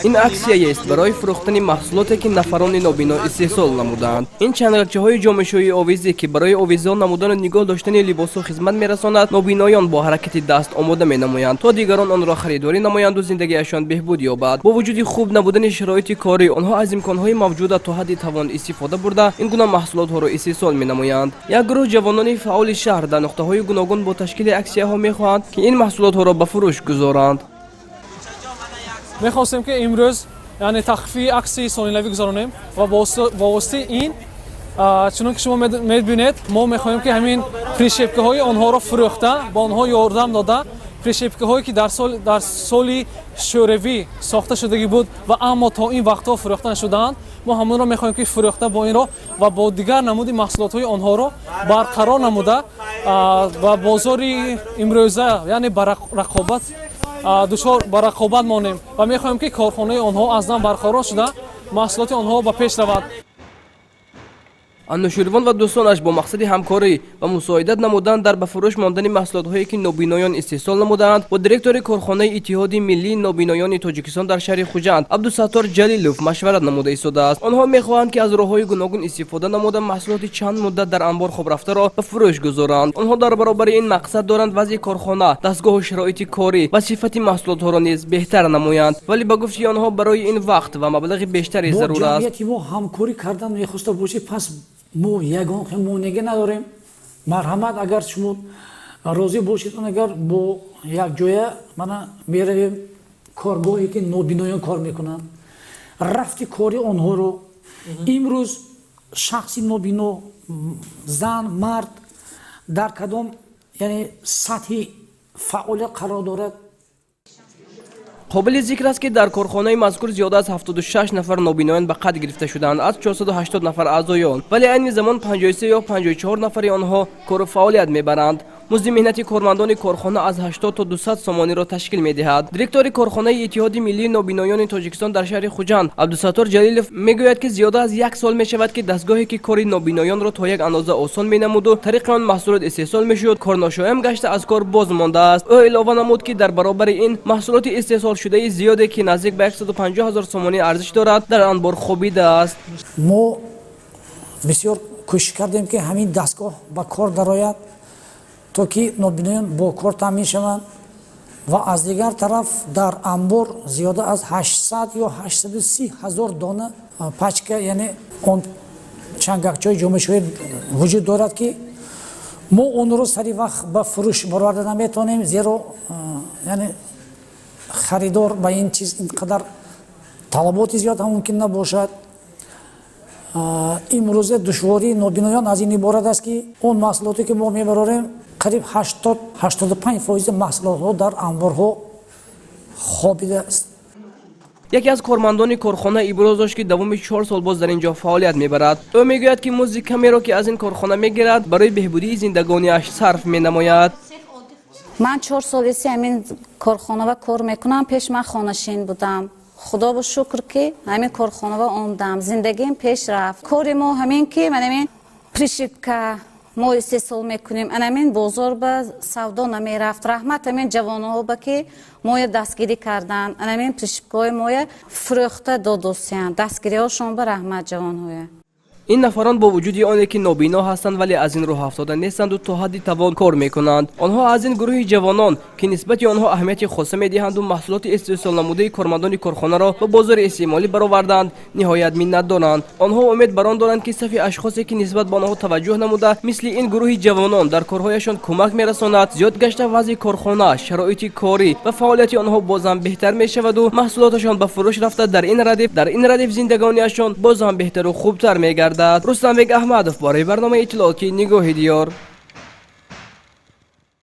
Ин аксияест барои фурӯхтани маҳсулоте, ки нафарони нобино истеҳсол намудаанд. Ин чангакчаҳои ҷомашӯии овезӣ, ки барои овезон намудану нигоҳ доштани либосу хизмат мерасонад, нобиноён бо ҳаракати даст омода менамоянд, то дигарон онро харидорӣ намоянду зиндагиашон беҳбуд ёбад. Бо вуҷуди хуб набудани шароити корӣ, онҳо аз имконҳои мавҷуда то ҳадди тавон истифода бурда, ин гуна маҳсулотҳоро истеҳсол менамоянд. Як гурӯҳ ҷавонони фаъоли шаҳр дар нуқтаҳои гуногун бо ташкили аксияҳо мехоҳанд, ки ин маҳсулотҳоро ба фурӯш гузоранд. Мехостем, ки имрӯз, яъне, тахфифи аксияи солинавӣ гузаронем ва бо воситаи ин, чунон ки шумо мебинед, мо мехоҳем, ки ҳамин прищепкаҳои онҳоро фурӯхта, ба онҳо ёрдам дода. Прищепкаҳое, ки дар соли шӯравӣ сохта шудагӣ буд ва аммо то ин вақтҳо фурӯхта нашудаанд, мо ҳамонро мехоҳем, ки фурӯхта, бо инро ва бо дигар намуди маҳсулотҳои онҳоро барқарор намуда, ба бозори имрӯза, яъне ба рақобат дучор, ба рақобат монем ва мехоҳем, ки корхонаи онҳо аз нав барқарор шуда, маҳсулоти онҳо ба пеш равад. Ануширвон ва дӯстонаш бо мақсади ҳамкорӣ ва мусоидат намудан дар ба фурӯш мондани маҳсулотҳое, ки нобиноён истеҳсол намудаанд, бо директори корхонаи Иттиҳоди миллии нобиноёни Тоҷикистон дар шаҳри Хуҷанд Абдусаттор Ҷалилов машварат намуда истодааст. Онҳо мехоҳанд, ки аз роҳҳои гуногун истифода намуда, маҳсулоти чанд муддат дар анбор хоб рафтаро ба фурӯш гузоранд. Онҳо дар баробари ин мақсад доранд вазъи корхона, дастгоҳу шароити корӣ ва сифати маҳсулотҳоро низ беҳтар намоянд, вале ба гуфти онҳо барои ин вақт ва маблағи бештаре зарур аст. Ҷамъияти мо ҳамкорӣ кардан мехоста бошед, пас мо ягон монеа надорем. Марҳамат, агар шумо розӣ бошед, агар бо якҷоя мана меравем коргоҳе, ки нобиноён кор мекунанд, рафти кори онҳоро. Имрӯз шахси нобино, зан, мард, дар кадом, яъне, сатҳи фаъолият қарор дорад. Қобили зикр аст, ки дар корхонаи мазкур зиёда аз 76 нафар нобиноён ба қайд гирифта шудаанд аз 480 нафар аъзоён, вале айни замон 53 ё 54 нафари онҳо кору фаъолият мебаранд. Музди меҳнати кормандони корхона аз 80 то 200 сомониро ташкил медиҳад. Директори корхонаи Иттиҳоди миллии нобиноёни Тоҷикистон дар шаҳри Хуҷанд Абдусаттор Ҷалилов мегӯяд, ки зиёда аз як сол мешавад, ки дастгоҳе, ки кори нобиноёнро то як андоза осон менамуду тариқи он маҳсулот истеҳсол мешуд, корношоям гашта, аз кор боз мондааст. Ӯ илова намуд, ки дар баробари ин маҳсулоти истеҳсолшудаи зиёде, ки наздик ба 150 ҳазор сомонӣ арзиш дорад, дар анбор хобидааст. Мо бисёр кӯшиш кардем, ки ҳамин дастгоҳ ба кор дарояд, то ки нобиноён бо кор таъмин шаванд, ва аз дигар тараф дар анбор зиёда аз 800 ё 830 ҳазор дона пачка, яъне он чангакчаҳои ҷомашӯӣ вуҷуд дорад, ки мо онро сари вақт ба фурӯш бароварда наметавонем, зеро, яъне, харидор ба ин чиз ин қадар талаботи зиёд ҳам мумкин набошад. Имрӯза душвории нобиноён аз ин иборат аст, ки он маҳсулоте, ки мо мебарорем, қариб 80-85 фоизи маҳсулотҳо дар анборҳо хобидааст. Яке аз кормандони корхона иброз дошт, ки давоми 4 сол боз дар ин ҷо фаъолият мебарад. Ӯ мегӯяд, ки музди камеро, ки аз ин корхона мегирад, барои беҳбудии зиндагониаш сарф менамояд. Ман 4 солеси ҳамин корхонава кор мекунам. Пеш ман хонашин будам. Худобо шукр, ки ҳамин корхонава омдам, зиндагиам пеш рафт. Кори мо ҳамин, ки манамин прищепка мо истеҳсол мекунем, анамин бозор ба савдо намерафт. Раҳмат ҳамин ҷавонҳо ба, ки моя дастгирӣ карданд, анамин прищепкаҳои моя фурӯхта додосиянд. Дастгириҳошон ба раҳмат, ҷавонҳоя. Ин нафарон бо вуҷуди оне ки нобино ҳастанд, вале аз ин роҳ афтода нестанду то ҳадди тавон кор мекунанд. Онҳо аз ин гурӯҳи ҷавонон, ки нисбати онҳо аҳамияти хоса медиҳанду маҳсулоти истеҳсолнамудаи кормандони корхонаро ба бозори истеъмолӣ бароварданд, ниҳоят миннатдоранд. Онҳо умед бар он доранд, ки сафи ашхосе, ки нисбат ба онҳо таваҷҷӯҳ намуда, мисли ин гурӯҳи ҷавонон дар корҳояшон кӯмак мерасонад, зиёд гашта, вазъи корхона, шароити корӣ ва фаъолияти онҳо бозам беҳтар мешаваду маҳсулоташон ба фурӯш рафта, дар ин радиф зиндагониашон боз ҳам беҳтару хубтар мегардад. Рустамбек Аҳмадов барои барномаи иттилоотии «Нигоҳи диёр».